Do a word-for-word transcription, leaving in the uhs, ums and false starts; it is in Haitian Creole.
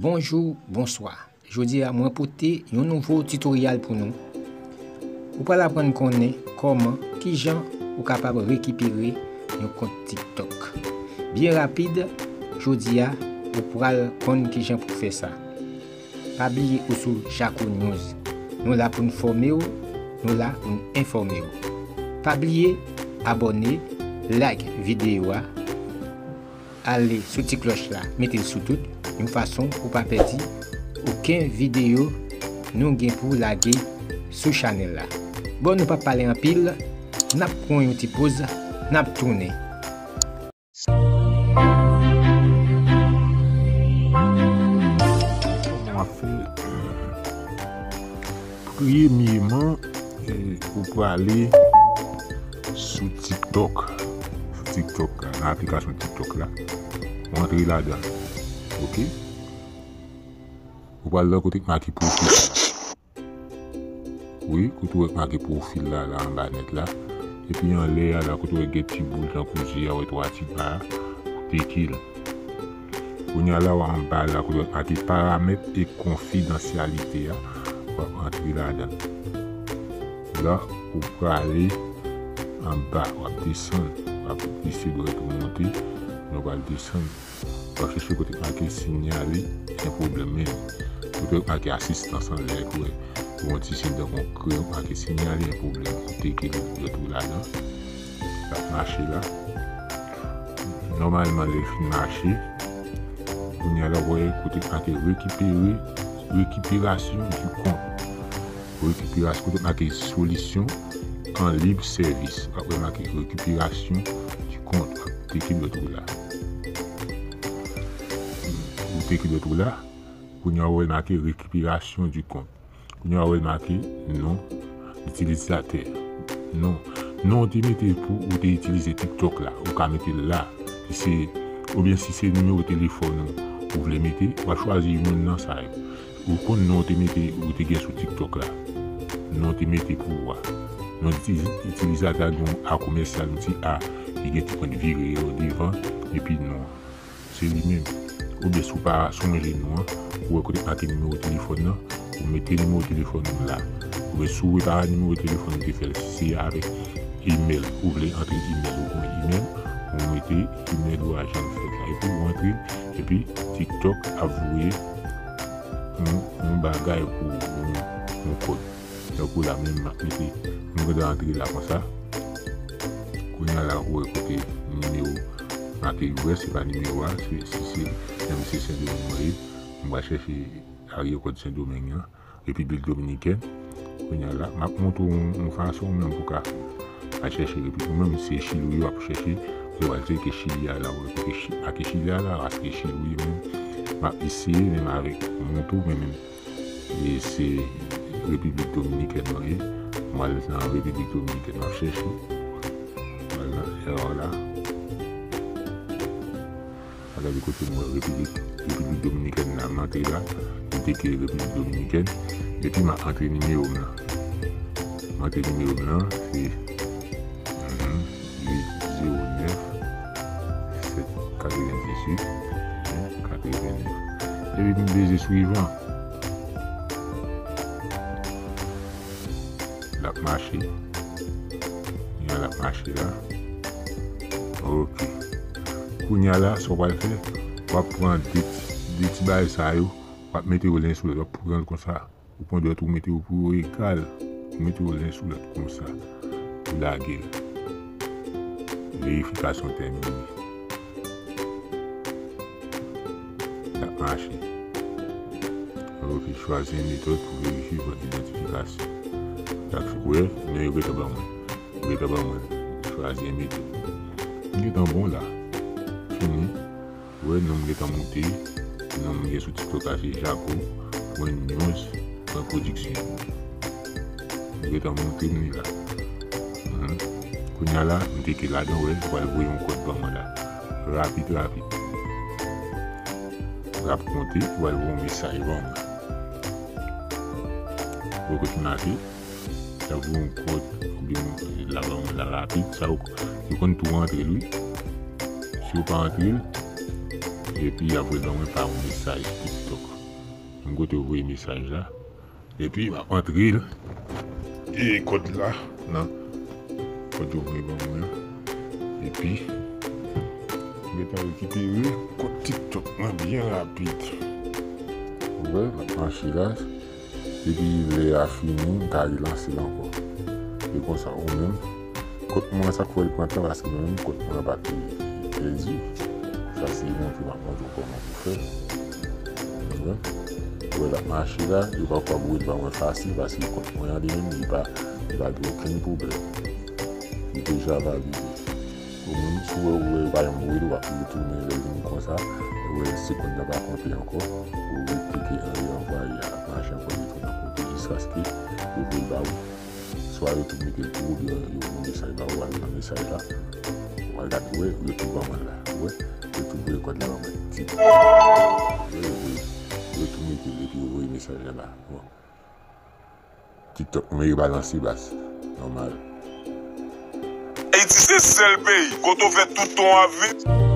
Bonjou, bonswa. Jodi a, mwen pote yon nouvo titoryal pou nou. Ou pral aprann konnen kòman, kijan ou kapab rekipere yon kont TikTok. Byen rapid, jodi a, ou pral konn kijan pou fè sa. Pa bliye ou sou Jaco News. Nou la pou n fòme w, nou la pou n enfòme w. Pa bliye abòne, like videyo a, ale sou ti klòch la, mete l sou tout, yon fason pou pa pèdi okenn videyo nou gen pou lage sou chanèl la. Bon, nou p ap pale anpil, n ap pran yon ti poz, n ap tounen. Kòman w ap fè? Premyeman, eh, ou prale sou TikTok. Sou TikTok la, nan aplikasyon TikTok la. Ou antre ladan. Oke? Ou pral nan kote k make pwofil la. Wi, kote w wè k make pwofil la, la anba nèt la. Epi anlè a la, kote w wè gen ti boul tankou zye a, w wè twa ti ba a, ou teke l. Kounye a la, w anba la, kote w wè k make paramèt e konfidansyalite a, w ap antre ladan. La, ou prale anba, w ap desann, w ap glise dwèt ou monte, men w pral desann. W ap chèche kote k make sinyale yon pwoblèm, men kote k make asistans anlè, ou wè, ou wè yon ti siy tankou yon kreyon k make sinyale yon pwoblèm, ou teke l, ou dwèt ou ladan. L ap mache la. Nòmalman, lè l fin mache, kounye a la, w wè kote k make rekipere, rekiperasyon di kont. Rekipirasyon, kote make solisyon an lib sèvis. W ap wè make rekipirasyon di kont. W ap teke dwèt ou la. Ou teke dwèt ou la. Kounye a w wè make rekipirasyon di kont. Kounye a w wè make non itilizatè. Non. Non w te mete pou ou te itilize TikTok la. Ou ka mete l la. Si se, oubyen si se nimewo telefòn ou, ou vle mete, w ap chwazi youn nan sa yo. Ou konn non w te mete, ou te gen sou TikTok la. Non w te mete pou ou a. Non itiliz-, itilizatè a gen yon A komèsyal, yon ti A, ki gen ti pwent vire yo devan, epi non an. Se li menm. Oubyen si w pa sonje non an, ou wè kote k make nimewo telefòn nan, ou mete nimewo telefòn ou la. Oubyen si w repare nimewo telefòn ou te fè l, si se avèk imèl, ou vle antre imèl, ou gen imèl, ou mete imèl ou a jan l fèt la. Epi ou antre, epi TikTok ap voye yon, yon bagay pou ou, yon, yon kòd. Tankou la menm, m ap mete, m gentan antre la konsa. Kounye a la, ou wè kote nimewo make U S, se pa nimewo a, se, si se, menm si se Sendomeng mwen ye, m pral chèche aryè kòd Sendomeng nan. Repiblik Dominikèn. Kounye a la, m ap montre w yon, yon fason ou menm pou ka al chèche Repiblik. Ou menm, se Echil ou ye, w ap chèche, ou al tcheke Chili a la, ou kote Chi-, ak Chili a la, paske Echil ou ye menm. M ap eseye menm avèk montre w, men menm, e se Repiblik Dominikèn mwen ye. M al nan Repiblik Dominikèn, m ap chèche. M al nan error la. A gade kote m wè Repiblik, Repiblik Dominikèn la, m antre la, m teke Repiblik Dominikèn, epi m a antre nimewo m lan. M antre nimewo m lan, se, mhm, uit zewo nèf sèt katrevendizuit katrevenèf. Epi m peze swivan. L ap mache. Kounye a l ap mache la. Ok. Kounye a la, sa w pral fè, w ap pran de ti, de ti bagay sa yo, w ap mete yo len sou lòt, w ap pran l konsa. Ou pran dwèt ou mete yo pou yo egal, ou mete yo len sou lòt konsa. Ou lage l. Verifikasyon tèmine. L ap mache. Ok, chwazi yon metòd pou verifye vòt idantifikasyon. Dak wè, men yo gentan ban mwen. Yo gentan ban mwen. Chwazi yon metòd. M gentan bon la. Fini. Wè, non m gentan moute. Non m gen sou TikTok la, se Jaco, pwen news, pwen production. M gentan montre m li la. Mhm. Kounye a la, m teke ladan, wè, yo pral voye yon kòd ban mwen la. Rapid, rapid. L ap konte, yo pral voye yon mesaj ban mwen. Wè kote m mache, y ap voye yon kòd, oubyen yon, la ban mwen la rapid. Sa yo, yo konn tou antre l, wi. Si yo pa antre l, epi y ap voye l ban mwen pa yon mesaj TikTok. Kote yo voye mesaj la. Epi m ap antre l. E kòd la nan kòd yo voye ban mwen an. Epi m gentan rekipere kòd TikTok mwen byen rapid. Ou wè, m ap mache la. Epi lè a fini, m ka relanse l ankò. E konsa, ou menm, kont mwen, sa k fè l pran tan, paske mwen menm, kont mwen pa te pèdi. Sa se montre m ap montre w kòman pou fè. Ou konprann? Ou wè l ap mache la, yo pa kapab voye l ba mwen fasil, paske kont mwen an li menm, li pa, li pa gen okenn pwoblèm. Li deja valide. Ou menm, si w wè, ou wè, pa janm voye l, w ap retounen lè l vin konsa. Ou wè, segonn nan pa konte ankò. Ou reklike anlè anvwaye a, ap mache ankò, retounen ankò, jiskaske yo voye l ba ou. Swa yo tou mete l pou ou, oubyen yo voye mesaj ba ou, al nan mesaj la. Ou al gade, ou wè, yo tou ban mwen l la. Ou wè, yo tou voye kòd la ban mwen. Ti. Ou wè, yo voye. Yo tou mete l epi yo voye mesaj la ba. Bon. TikTok mwen rebalanse baz. Nòmal. Ayiti se sèl peyi kote w fè tout tan w ap viv.